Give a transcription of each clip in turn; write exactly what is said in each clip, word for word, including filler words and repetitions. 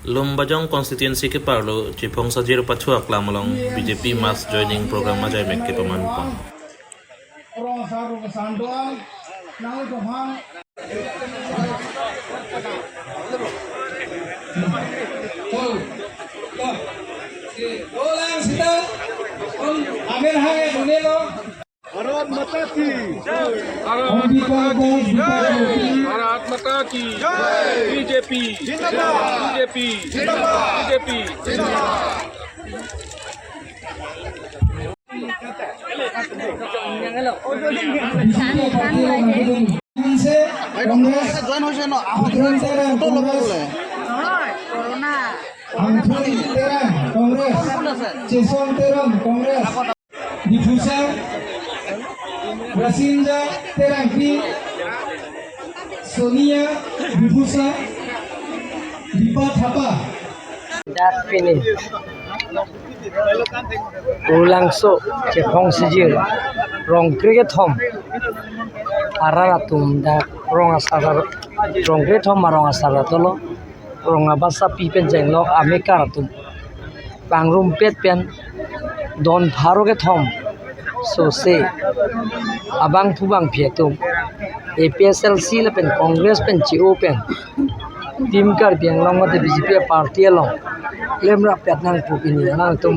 Lumbajong constituency keparlo Chephong Sajir pathu aklam along B J P mass joining program ajai mek kepaman pon. Rong saru kesandon, nang dohang. Tuh, tuh. Si, ulang sita. Om, amen hai, dunia lo. Bharat माता की जय। Om Bika Das Bika Jyoti. Bharat माता की जय। B J P जिंदाबाद। B J P जिंदाबाद। B J P जिंदाबाद। Congress, Bikram Terang, Congress, Angthung Terang, Congress, Chesong Terang, Congress, Diphusa, Rasinja Terangpi, Sonia Diphusa, Dipa Thapa. Dak pini Ulangso Chephong Sajir rong kre kethom arat atum dak rong asar, rong kre kethom arong asar dolo, rong abasapi pen chenglok, amekar atum pangrumpet pen don pharo kethom sose abangphu bangphi atum A P H L C lapen Congress pen che-o pen Team Karbi Anglong mate B J P party along klemrap pet nang pu pini alangtum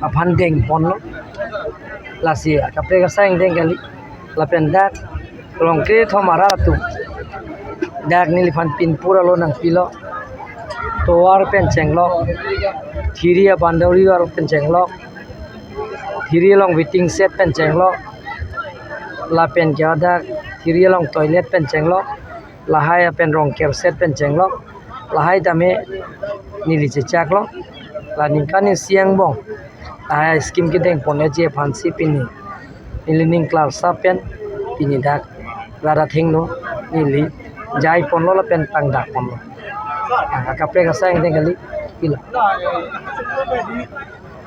aphan deng ponlo. Lasi akaprek asai angdeng kali. Lapen dak rong kre kethom arat atum dak neliphan pinpur alo nangpilo. Tovar pen chenglok, Thiri a-boundary wall pen chenglok, Thiri along waiting shed pen chenglok, lapen ke dak Thiri along toilet pen chenglok, lahai apen rong kerset pen chenglok, lahai tame neli chechaklo, la ningkan isi angbong lahai scheme kedeng ponji aphansi pini neli ning klarsa pen pini dak rat athengno neli jai ponlo lapen tangdak ponlo. Ah, akaprek asai angdeng kali pilo.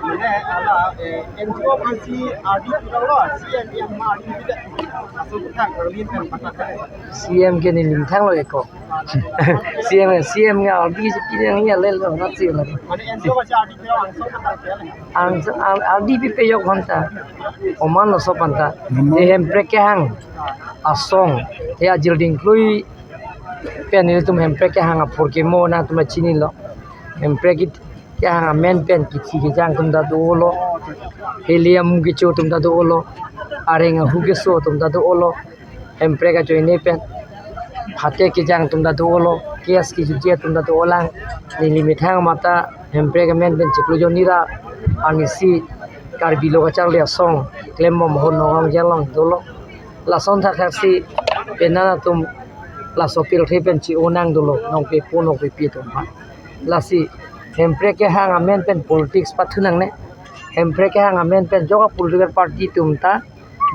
মানে, ala, এ, N G অ' aphansi R D pu lo, C M, M R D pu de. Aso kethang, Arlene pen patak kali. C M ke neli ning thanglo eko. C M, C M ke R D si pini yang ya lelo, nat si lelo. মানে, N G O' aphansi R D pu lo, angsong kethang kali. Ang, ang, R D pipe yok honta. Oman lo so panta. Hemprek kehang asong. Te ajil dingklui pen nelitum Hemprek kehang apor kemo nangtum chinilo. Hemprek kehang amen pen kithi kejang atum ta dolo, heli amu kecho atum ta dolo, areng ahu keso atum ta dolo, Hemprek ajoine pen phate kejang atum ta dolo, case kejutje atum ta dolang. Neli methang mata Hemprek amen pen chiklo jonni ra arnisi Karbi lo kacharli asong klembom ahut Nongkrong along dolo. Lason thakthaksi penang atum laso pirthe pen che-o nang dolo, nongpepo nongpepi atum aphan. Lasi Hemprek kehang amen pen politics pathu nangne. Hemprek kehang amen pen joka political party atum ta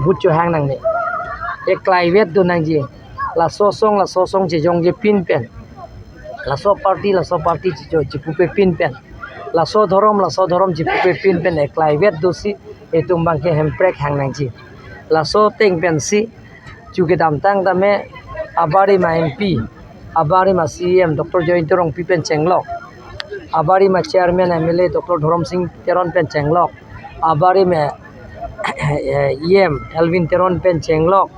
vote chohang nangne. Eklaivet do nangji. Laso asong, laso asong chejongje pin pen, laso party, laso party chejo, chepupe pin pen, laso dhorom, laso dhorom chepupe pin pen eklaivet dosi itum abangke Hemprek hang nangji. Laso ateng pensi chu kedamtang tame abarim a-M P, abarim a-C E M Doctor Jayanta Rongpi pen chenglok, abarim a-chairman M L A Doctor Dhorom Sing Teron pen chenglok, abarim a, E M Elwin Teron pen chenglok,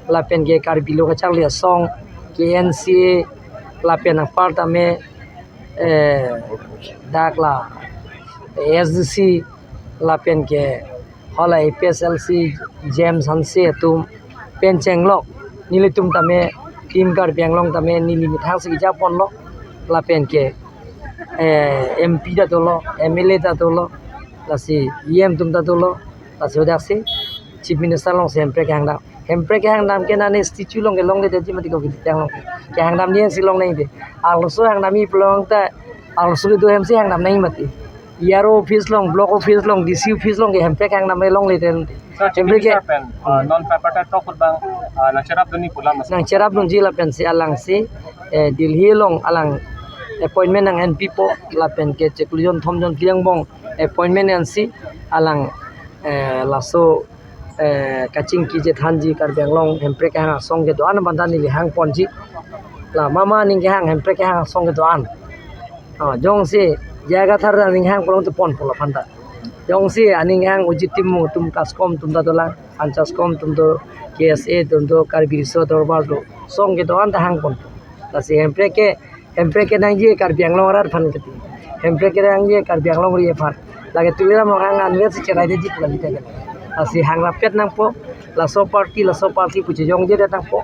lapen ke Karbi lo kacharli asong, K N C A, lapen apar tame, eh, dak la S D C, lapen ke hala A P H L C James Hanse atum pen chenglok, nelitum tame Team Karbi Anglong tame neli methang si keja ponlo, lapen ke, eh, M P ta dolo, M L A ta dolo, lasi E M atum ta dolo, lasi hodaksi Chief Minister alongsi Hemprek kehang dam. Hemprek kehang dam ke nane statue along ke longledetji mati ko kiti along. Kehang damji si longnangji. Arloso hang damji pulo tangte, arloso kedo ahem si hang damnangji mati. E R O office along, block office along, D C office along ke Hemprek kehang dam longledet. So, Chief Hemprek ke Minister pen, uh, non tripartite talk abang, uh, nangcherap dunji pu alam. Nangcherap dunji lapensi alangsi, eh, Delhi along alang appointment nang-enpipo, lapen ke chiklo jon thom jon phli angbong appointment ensi alang, eh, laso, eh, kachingki chethanji Karbi Anglong Hemprek kehang asong kedo-an abang ta neli hang ponji. La mama aning kehang Hemprek kehang asong kedo-an. Oh, jongsi J I Kathar aning hang pulote ponpo laphanta. Jongsi aning hang uji tim mo tum KASCOM atum ta dolang, Panchayat SASCOM atum do, K S A atum do, Karbi Riso Dorbar do, song kedo-an ta hang ponpo. Lasi Hemprek ke, Hemprek kenangji Karbi Anglong arat aphan keti. Hemprek kenangji Karbi Anglong ri aphan. Lake Tuliram Ronghang anvet si cherai de jit lagi ta. Lasi hang rapet nangpo, laso party, laso party pu chejongje det nangpo.